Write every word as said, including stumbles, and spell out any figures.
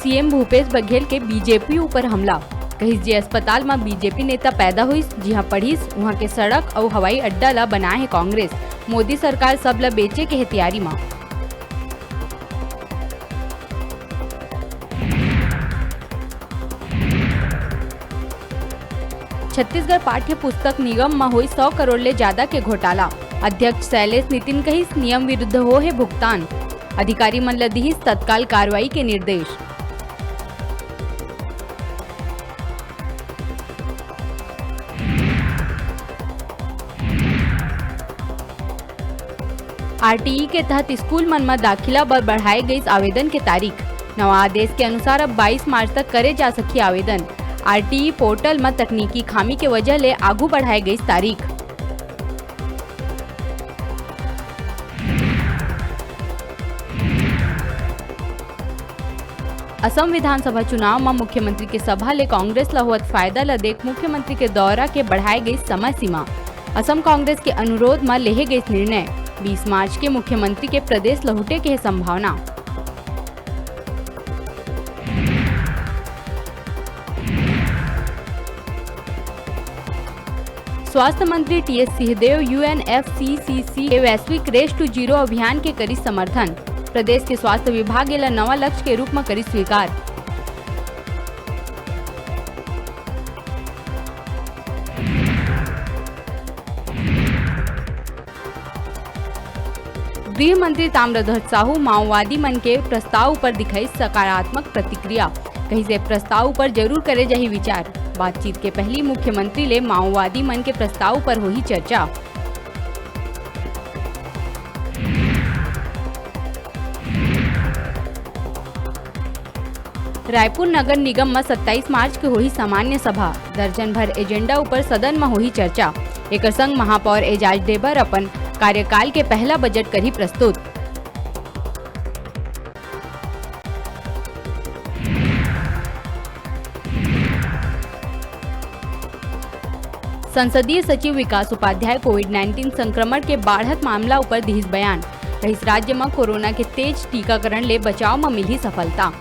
CM Bhupesh Baghel के BJP ऊपर हमला। कहिस, जे अस्पताल म बीजेपी नेता पैदा होइस, जिहां पढ़िस, उहां के सड़क अउ हवाई अड्डा ल बनाए हे कांग्रेस। मोदी सरकार सब ल बेचे के हे तियारी म। छत्तीसगढ़ पाठ्य पुस्तक निगम म होइस सौ करोड़ ले जादा के घोटाला। अध्यक्ष शैलेश नितिन कहिस, नियम विरुद्ध हो हे भुगतान। अधिकारी मन ल दिहिस तत्काल कार्रवाई के निर्देश। आरटीई के तहत स्कूल मन म दाखिला बर बढ़ाए गइस आवेदन के तारीख। नवा आदेश के अनुसार अब बाईस मार्च तक करे जा सकही आवेदन। आरटीई पोर्टल म तकनीकी खामी के वजह ले आगू बढ़ाए गइस तारीख। असम विधानसभा चुनाव म मुख्यमंत्री के सभा ले कांग्रेस ल होवत फायदा ल देख मुख्यमंत्री के दौरा के बढ़ाए गइस समय सीमा। असम कांग्रेस के अनुरोध म लेहे गइस निर्णय। बीस मार्च के मुख्यमंत्री के प्रदेश लहुटे के हे संभावना। स्वास्थ्य मंत्री टीएस सिंहदेव यूएनएफसीसीसी के वैश्विक रेस टू जीरो अभियान के करिस समर्थन। प्रदेश के स्वास्थ्य विभाग एला नवा लक्ष्य के रूप म करिस स्वीकार। गृह मंत्री ताम्रध्वज साहू माओवादी मन के प्रस्ताव ऊपर दिखाइस सकारात्मक प्रतिक्रिया। कहिस, ए प्रस्ताव ऊपर जरूर करे जाही विचार। बातचीत के पहिली मुख्यमंत्री ले माओवादी मन के प्रस्ताव ऊपर होही चर्चा। रायपुर नगर निगम म सत्ताईस मार्च के होही सामान्य सभा। दर्जन भर एजेंडा ऊपर सदन म होही चर्चा। एकर संग महापौर एजाज ढेबर अपन कार्यकाल के पहला बजट करही प्रस्तुत। संसदीय सचिव विकास उपाध्याय कोविड नाइनटीन संक्रमण के बाढ़त मामला ऊपर दिहिस बयान। कहिस, राज्य म कोरोना के तेज टीकाकरण ले बचाव म मिलही सफलता।